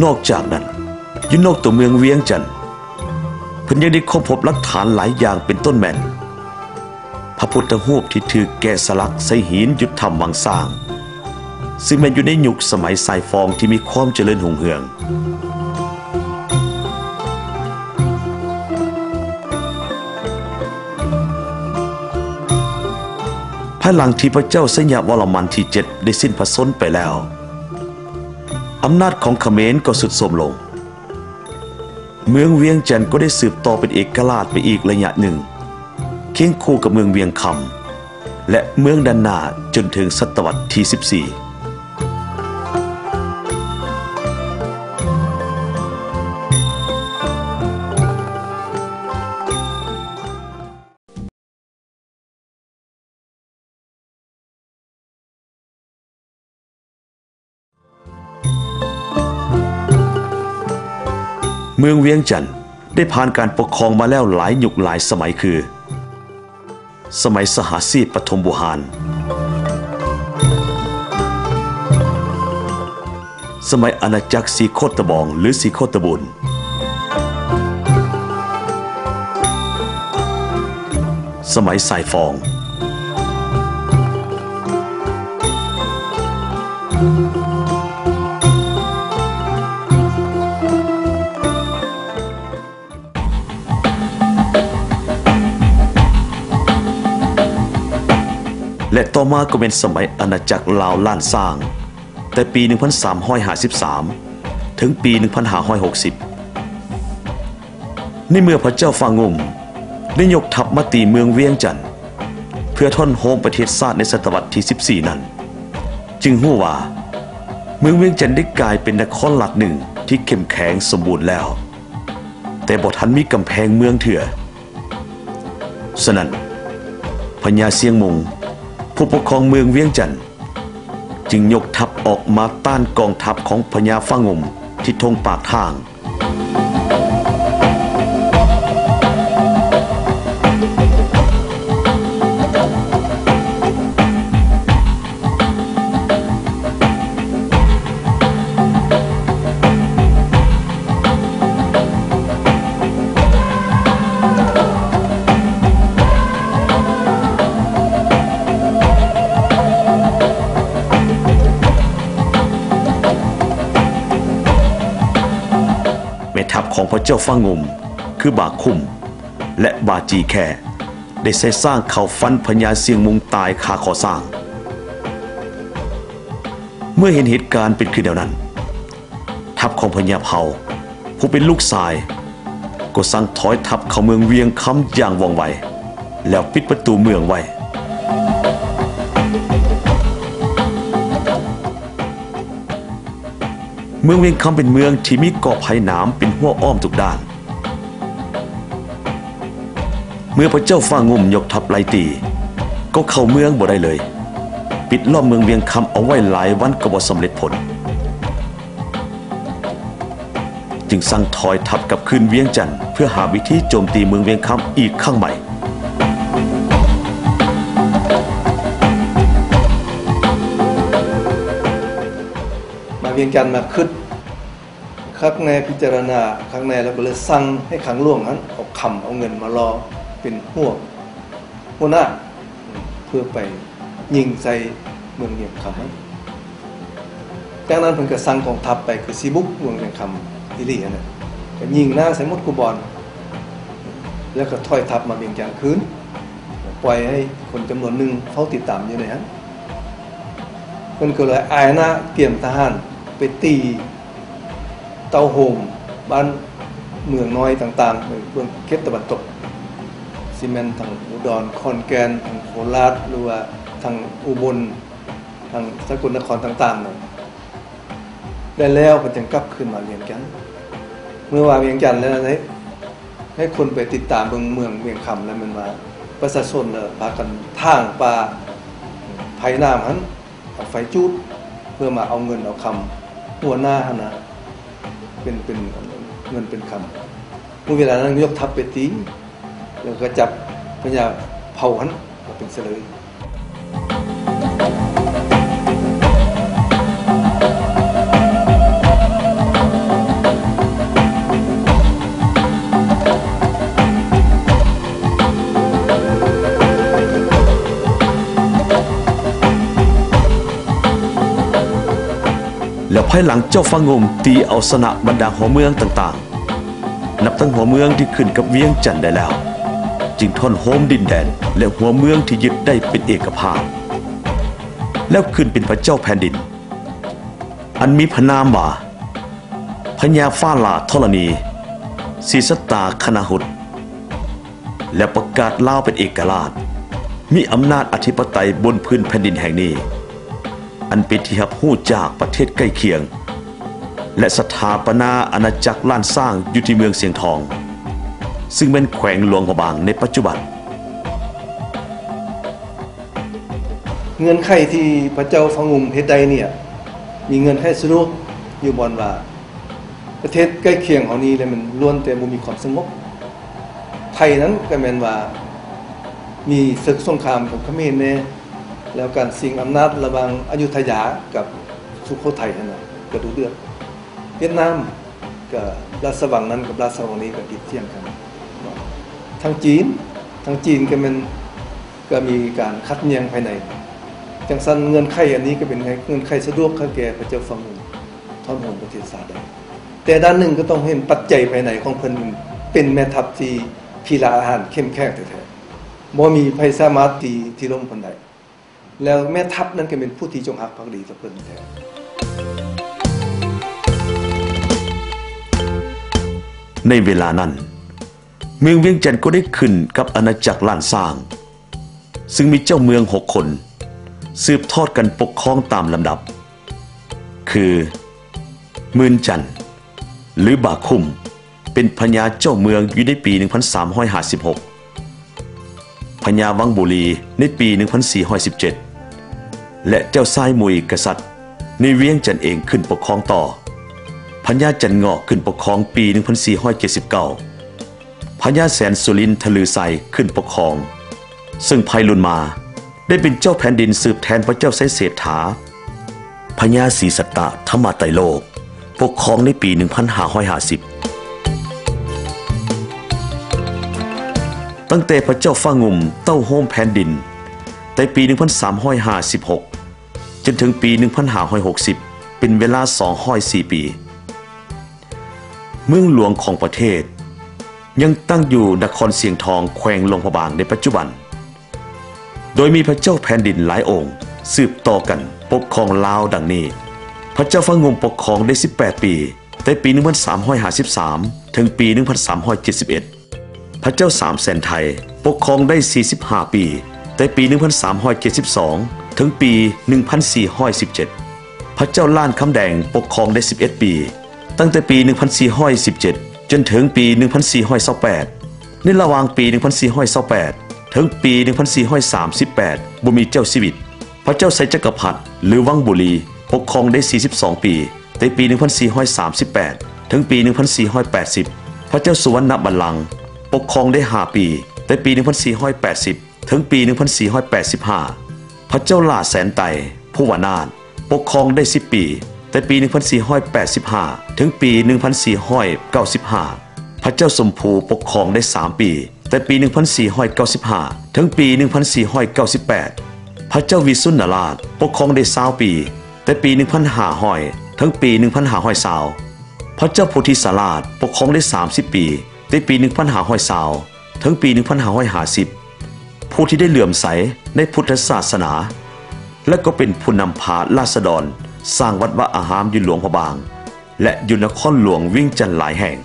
ນອກຈາກນັ້ນ, ຢູ່ນອກຕົວເມືອງວຽງຈັນ, ເພິ່ນຍັງໄດ້ຄົ້ນພົບຫຼັກຖານຫຼາຍຢ່າງ ເປັນຕົ້ນແມ່ນ ພະພຸດທະຮູບທີ່ຖືກແກະສະຫຼັກໃສ່ຫີນຢູ່ຖ້ຳວັງຊ້າງ, ຊຶ່ງແມ່ນຢູ່ໃນຍຸກສະໄໝຊາຍຟອງທີ່ມີຄວາມຈະເລີນຮຸ່ງເຮືອງ. ພາຍຫຼັງທີ່ພະເຈົ້າໄຊຍະວໍລະມັນທີເຈັດ ໄດ້ສິ້ນພະຊົນໄປແລ້ວ, ອຳນາດຂອງຂະເໝນກໍຊຸດໂຊມລົງ. ເມືອງວຽງຈັນກໍໄດ້ສືບຕໍ່ເປັນເອກະລາດໄປອີກໄລຍະໜຶ່ງ, ຄຽງຄູ່ກັບເມືອງວຽງຄຳ ແລະ ເມືອງດ້ານໜ້າ ຈົນເຖິງສະຕະວັດທີສິບສີ່. ເມືອງວຽງຈັນໄດ້ຜ່ານການປົກຄອງມາແລ້ວຫຼາຍຍຸກຫຼາຍສະໄໝ ຄື ສະໄໝສະຫະຊີບປະຖົມບູຮານ, ສະໄໝອານາຈັກສີໂຄດຕະບອງ ຫຼື ສີໂຄດຕະບູນ, ສະໄໝຊາຍຟອງ ແລະ ຕໍ່ມາກໍແມ່ນສະໄໝອານາຈັກລາວລ້ານຊ້າງ, ແຕ່ປີໜຶ່ງພັນສາມຮ້ອຍຫ້າສິບສາມ ເຖິງປີໜຶ່ງພັນຫ້າຮ້ອຍຫົກສິບ ໃນເມື່ອພະເຈົ້າຟ້າງຸ່ມໄດ້ຍົກທັບມາຕີເມືອງວຽງຈັນ ເພື່ອທ້ອນໂຮມປະເທດຊາດໃນສະຕະວັດທີສິບສີ່ນັ້ນ, ຈຶ່ງຮູ້ວ່າເມືອງວຽງຈັນໄດ້ກາຍເປັນນະຄອນລັດໜຶ່ງທີ່ເຂັ້ມແຂງສົມບູນແລ້ວ, ແຕ່ບໍ່ທັນມີກຳແພງເມືອງເທື່ອ. ສະນັ້ນ, ພະຍາຊຽງມຸງ ຜູ້ປົກຄອງເມືອງວຽງຈັນ ຈຶ່ງຍົກທັບອອກມາຕ້ານກອງທັບຂອງພະຍາຟ້າງຸ່ມທີ່ທົ່ງປາກທາງ. ແມ່ທັບຂອງພະເຈົ້າຟ້າງຸ່ມ ຄື ບາຄຸມ ແລະ ບາຈີແຄ ໄດ້ໃຊ້ຊ້າງເຂົ້າຟັນພະຍາຊຽງມຸງຕາຍຄາຄໍຊ້າງ. ເມື່ອເຫັນເຫດການເປັນຄືແນວນັ້ນ, ທັບຂອງພະຍາເຜົ່າ ຜູ້ເປັນລູກຊາຍ ກໍສັ່ງຖອຍທັບເຂົ້າເມືອງວຽງຄຳຢ່າງວ່ອງໄວ ແລ້ວປິດປະຕູເມືອງໄວ້. ເມືອງວຽງຄຳເປັນເມືອງທີ່ມີກອໄຜ່ໜາມເປັນຮົ້ວອ້ອມທຸກດ້ານ. ເມື່ອພະເຈົ້າຟ້າງຸ່ມຍົກທັບໄລ່ຕີ, ກໍເຂົ້າເມືອງບໍ່ໄດ້ເລີຍ, ປິດລ້ອມເມືອງວຽງຄຳເອົາໄວ້ຫຼາຍວັນກໍບໍ່ສຳເລັດຜົນ, ຈຶ່ງສັ່ງຖອຍທັບກັບຄືນວຽງຈັນ ເພື່ອຫາວິທີໂຈມຕີເມືອງວຽງຄຳອີກຄັ້ງໃໝ່. ມາວຽງຈັນມາຄິດ ຄັກແນ່ ພິຈາລະນາຄັກແນ່ ແລ້ວກໍເລີຍສັ່ງໃຫ້ຄັງຫຼວງຫັ້ນເອົາຄຳເອົາເງິນມາຫຼໍ່ເປັນຫົວ ຫົວໜ້າ ເພື່ອໄປຍິງໃສ່ເມືອງວຽງຄຳຫັ້ນ. ຈາກນັ້ນເພິ່ນກໍສັ່ງກອງທັບໄປ ຄືຊິບຸກເມືອງວຽງຄຳອີ່ຫຼີຫັ້ນນະ, ກໍຍິງໜ້າໃສ່ໝົດຄູ່ບ່ອນ ແລ້ວກໍຖອຍທັບມາວຽງຈັນຄືນ, ປ່ອຍໃຫ້ຄົນຈຳນວນໜຶ່ງເຝົ້າຕິດຕາມຢູ່ໃນຫັ້ນ. ເພິ່ນກໍເລີຍອາຍໜ້າກຽມທະຫານໄປຕີ ເຕົ້າໂຮມ ບ້ານເມືອງນ້ອຍຕ່າງໆ ໃນເບື້ອງເຂດຕາເວັນຕົກ ຊິແມ່ນທັງອຸດອນ, ຂອນແກ່ນ, ທັງໂຄລາດ ຫຼືວ່າທັງອຸບົນ, ທັງສະກົນນະຄອນຕ່າງໆ ນັ້ນ ແລະ ແລ້ວເພິ່ນຈຶ່ງກັບຄືນມາວຽງຈັນ. ເມື່ອມາວຽງຈັນແລ້ວ ໃຫ້ ໃຫ້ຄົນໄປຕິດຕາມເບິ່ງເມືອງວຽງຄຳ ແລ້ວແມ່ນວ່າປະຊາຊົນລະພາກັນຖາງປ່າໄຜ່ໜາມຫັ້ນ ເອົາໄຟຈູດ ເພື່ອມາເອົາເງິນເອົາຄຳ ຫົວໜ້າຫັ້ນນະ ເປັນ ເປັນເງິນເປັນຄຳ. ເມື່ອເວລານັ້ນຍົກທັບໄປຕີ ແລ້ວກໍຈັບພະຍາເຜົ່າຫັ້ນມາເປັນສະເລີຍ. ແລ້ວພາຍຫຼັງເຈົ້າຟ້າງຸ່ມຕີເອົາຊະນະບັນດາຫົວເມືອງຕ່າງໆ ນັບຕັ້ງຫົວເມືອງທີ່ຂຶ້ນກັບວຽງຈັນໄດ້ແລ້ວ ຈຶ່ງທ້ອນໂຮມດິນແດນ ແລະ ຫົວເມືອງທີ່ຍຶດໄດ້ເປັນເອກະພາບ ແລ້ວຂຶ້ນເປັນພະເຈົ້າແຜ່ນດິນ ອັນມີພະນາມວ່າ ພະຍາຟ້າຫຼ້າທໍລະນີ ສີສັດຕາຄະນະຫຸດ ແລະ ປະກາດລາວເປັນເອກະລາດ ມີອຳນາດອະທິປະໄຕບົນພື້ນແຜ່ນດິນແຫ່ງນີ້ ອັນເປັນທີ່ຮັບຮູ້ຈາກປະເທດໃກ້ຄຽງ ແລະ ສະຖາປະນາອານາຈັກລ້ານຊ້າງຢູ່ທີ່ເມືອງຊຽງທອງ ຊຶ່ງແມ່ນແຂວງຫຼວງພະບາງໃນປັດຈຸບັນ. ເງື່ອນໄຂທີ່ພະເຈົ້າຟ້າງຸ່ມເຮັດໄດ້ນີ້ ມີເງື່ອນໄຂສະດວກຢູ່ບ່ອນວ່າ ປະເທດໃກ້ຄຽງເຮົານີ້ແຫຼະ ມັນລ້ວນແຕ່ບໍ່ມີຄວາມສະຫງົບ. ໄທນັ້ນກໍແມ່ນວ່າມີເສິກສົງຄາມກັບຂະເໝນແດ່ ແລ້ວການຊິງອຳນາດລະຫວ່າງອະຍຸດທະຍາກັບສຸໂຂໄທຫັ້ນນະ ກໍດຸເດືອດ. ຫວຽດນາມ ກໍລາຊະວັງນັ້ນກັບລາຊະວັງນີ້ກໍຕິດຖຽງກັນເນາະ. ທາງຈີນ ທາງຈີນກໍແມ່ນ ກໍມີການຂັດແຍ່ງພາຍໃນ. ຈັ່ງຊັ້ນເງື່ອນໄຂອັນນີ້ກໍເປັນເງື່ອນໄຂສະດວກໃຫ້ແກ່ພະເຈົ້າຟ້າງຸ່ມ ທ້ອນໂຮມປະເທດຊາດໄດ້. ແຕ່ດ້ານໜຶ່ງກໍຕ້ອງເຫັນປັດໄຈພາຍໃນຂອງເພິ່ນເປັນແມ່ທັບທີ່ພີລະອາຫານເຂັ້ມແຂງແທ້ໆ ບໍ່ມີໃຜສາມາດຕີ ຕີລົ້ມເພິ່ນໄດ້. ແລ້ວແມ່ທັບນັ້ນກໍເປັນຜູ້ທີ່ຈົງຮັກພັກດີຕໍ່ເພິ່ນແທ້. ໃນເວລານັ້ນ ເມືອງວຽງຈັນກໍໄດ້ຂຶ້ນກັບອານາຈັກລ້ານຊ້າງ ຊຶ່ງມີເຈົ້າເມືອງຫົກຄົນ ສືບທອດກັນປົກຄອງຕາມລຳດັບ ຄື ໝື່ນຈັນ ຫຼື ບາຄຸມ ເປັນພະຍາເຈົ້າເມືອງຢູ່ໃນປີໜຶ່ງພັນສາມຮ້ອຍຫ້າສິບຫົກ, ພະຍາວັງບູລີໃນປີໜຶ່ງພັນສີ່ຮ້ອຍສິບເຈັດ ແລະ ເຈົ້າຊາຍໝຸຍກະສັດໃນວຽງຈັນເອງຂຶ້ນປົກຄອງຕໍ່. ພະຍາຈັນງອກຂຶ້ນປົກຄອງປີໜຶ່ງພັນສີ່ຮ້ອຍເຈັດສິບເກົ້າ. ພະຍາແສນສຸລິນທະລືໄຊຂຶ້ນປົກຄອງ, ເຊິ່ງພາຍລຸນມາໄດ້ເປັນເຈົ້າແຜ່ນດິນສືບແທນພະເຈົ້າໄຊເສດຖາ. ພະຍາສີສັດຕະທຳມະໄຕໂລກປົກຄອງໃນປີໜຶ່ງພັນຫ້າຮ້ອຍຫ້າສິບ. ຕັ້ງແຕ່ພະເຈົ້າຟ້າງຸ່ມເຕົ້າໂຮມແຜ່ນດິນ ແຕ່ປີໜຶ່ງພັນສາມຮ້ອຍຫ້າສິບຫົກ ຈົນເຖິງປີໜຶ່ງພັນຫ້າຮ້ອຍຫົກສິບ ເປັນເວລາສອງຮ້ອຍສີ່ປີ. ເມືອງຫຼວງຂອງປະເທດຍັງຕັ້ງຢູ່ນະຄອນຊຽງທອງ ແຂວງຫຼວງພະບາງໃນປັດຈຸບັນ, ໂດຍມີພະເຈົ້າແຜ່ນດິນຫຼາຍອົງສືບຕໍ່ກັນປົກຄອງລາວດັ່ງນີ້: ພະເຈົ້າຟ້າງຸ່ມປົກຄອງໄດ້ສິບແປດປີ, ແຕ່ປີໜຶ່ງພັນສາມຮ້ອຍຫ້າສິບສາມ ເຖິງປີໜຶ່ງພັນສາມຮ້ອຍເຈັດສິບເອັດ. ພະເຈົ້າສາມແສນໄທປົກຄອງໄດ້ສີ່ສິບຫ້າປີ, ແຕ່ປີໜຶ່ງພັນສາມຮ້ອຍເຈັດສິບສອງ ເຖິງປີໜຶ່ງພັນສີ່ຮ້ອຍສິບເຈັດ. ພະເຈົ້າລ້ານຄຳແດງປົກຄອງໄດ້ສິບເອັດປີ, ຕັ້ງແຕ່ປີໜຶ່ງພັນສີ່ຮ້ອຍສິບເຈັດ ຈົນເຖິງປີໜຶ່ງພັນສີ່ຮ້ອຍຊາວແປດ. ໃນລະຫວ່າງປີໜຶ່ງພັນສີ່ຮ້ອຍຊາວແປດ ເຖິງປີໜຶ່ງພັນສີ່ຮ້ອຍສາມສິບແປດ ບໍ່ມີເຈົ້າຊີວິດ. ພະເຈົ້າໄຊຈັກກະພັດ ຫຼື ວັງບູລີ ປົກຄອງໄດ້ສີ່ສິບສອງປີ, ແຕ່ປີໜຶ່ງພັນສີ່ຮ້ອຍສາມສິບແປດ ເຖິງປີໜຶ່ງພັນສີ່ຮ້ອຍແປດສິບ. ພະເຈົ້າສຸວັນນະບັນລັງ ປົກຄອງໄດ້ຫ້າປີ, ແຕ່ປີໜຶ່ງພັນສີ່ຮ້ອຍແປດສິບ ເຖິງປີໜຶ່ງພັນສີ່ຮ້ອຍແປດສິບຫ້າ. ພະເຈົ້າຫຼ້າແສນໄຕ ພູວະນາດ ປົກຄອງໄດ້ສິບປີ, ແຕ່ປີໜຶ່ງພັນສີ່ຮ້ອຍແປດສິບຫ້າ ເຖິງປີໜຶ່ງພັນສີ່ຮ້ອຍເກົ້າສິບຫ້າ. ພະເຈົ້າສົມພູປົກຄອງໄດ້ສາມປີ, ແຕ່ປີໜຶ່ງພັນສີ່ຮ້ອຍເກົ້າສິບຫ້າ ເຖິງປີໜຶ່ງພັນສີ່ຮ້ອຍເກົ້າສິບແປດ. ພະເຈົ້າວິສຸນນະລາດປົກຄອງໄດ້ຊາວປີ, ແຕ່ປີໜຶ່ງພັນຫ້າຮ້ອຍ ເຖິງປີໜຶ່ງພັນຫ້າຮ້ອຍຊາວ. ພະເຈົ້າໂພທິສາລາດປົກຄອງໄດ້ສາມສິບປີ, ແຕ່ປີໜຶ່ງພັນຫ້າຮ້ອຍຊາວ ເຖິງປີໜຶ່ງພັນຫ້າຮ້ອຍຫ້າສິບ. ຜູ້ທີ່ໄດ້ເຫຼື້ອມໃສໃນພຸດທະສາສະໜາ ແລະ ກໍເປັນຜູ້ນຳພາລາຊະດອນສ້າງວັດວາອາຮາມຢູ່ຫຼວງພະບາງ ແລະ ຢູ່ນະຄອນຫຼວງວຽງຈັນຫຼາຍແຫ່ງ.